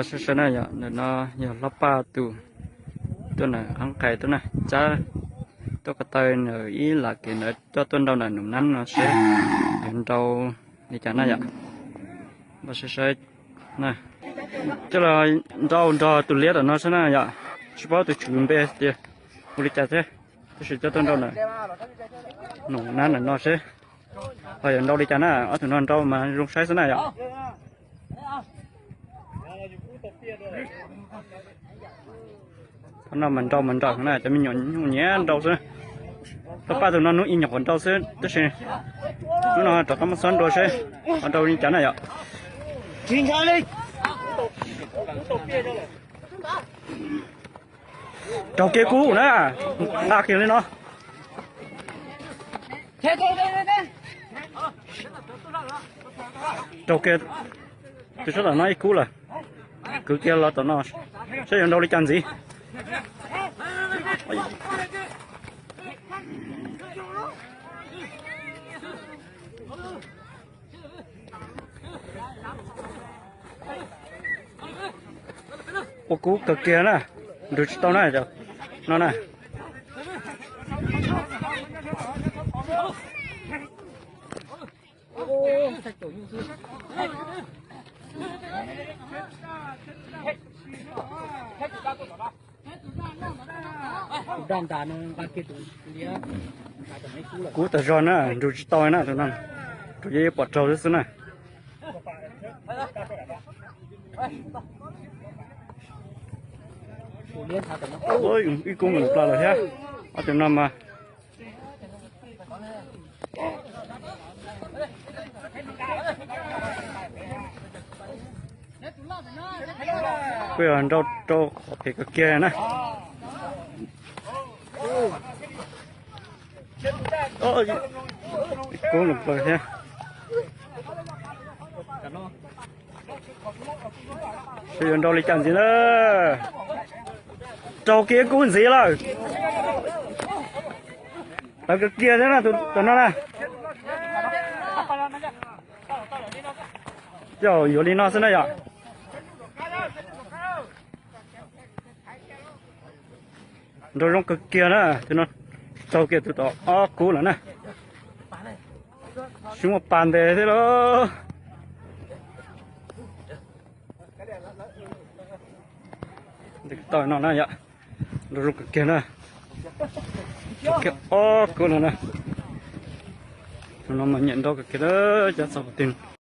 Saib saib na yom, ntawm no yog Hlob Paj tus tuaj na, qab qais tuaj na, cab tuaj ko taw na, ib lam kev na coj tuaj nrau ntawm num nab no seb yuav nrau li cas na yom. Npaj saib saib na, coj los nrau nrog tus liab tom no saib na yom, tsis paub tus tswv npe tias ua li cas thiab, tab sis coj tuaj nrau ntawm num nab ntawm no seb ho yuav nrau li cas na, ob tug no nrau mas zoo saib xwb na yom. Qhov no mas nrau mas nrawm na, cov me nyuam nyuj nyiam nrau xwb. Hlob Paj tus no hnub ib nyuam qhuav nrau xwb tab sis hnub no rov qab muab xob nrau seb ho nrau li cas na yom. Raug kiag kub na, nqa kiag li no. Raug kiag tus sab tom no ib kub lawm. Kwv kiag los tom no saib yuav nrau li cas ntxiv. Ua kub kawg kiag na, nrug tsis tau na, no na. Kub tas zog na, nrug tsis tau na, tus no, tus yeej pom raug xwb xwb na. Ib kub mus plaws lawm thiab, ob tug no mas. Kuj yog nrau rau qhov phem kawg kiag na. Kub mus plaws thiab. Saib yuav nrau li cas ntxiv na. Raug kiag kub ntxiv lawm. Tawv kawg kiag thiab na, tus no na. Coj yuav li no xwb na yom. Nrau zoo kawg kiag na, tus no raug kiag tus tom ob kub lawm na. Sib muaj pas ntes thiab lauj. Tau no na yom, nrau zoo kawg kiag na. Raug kiag ob kub lawm na. Tus no mas nyiam nrau kawg kiag, cab txog qhov twg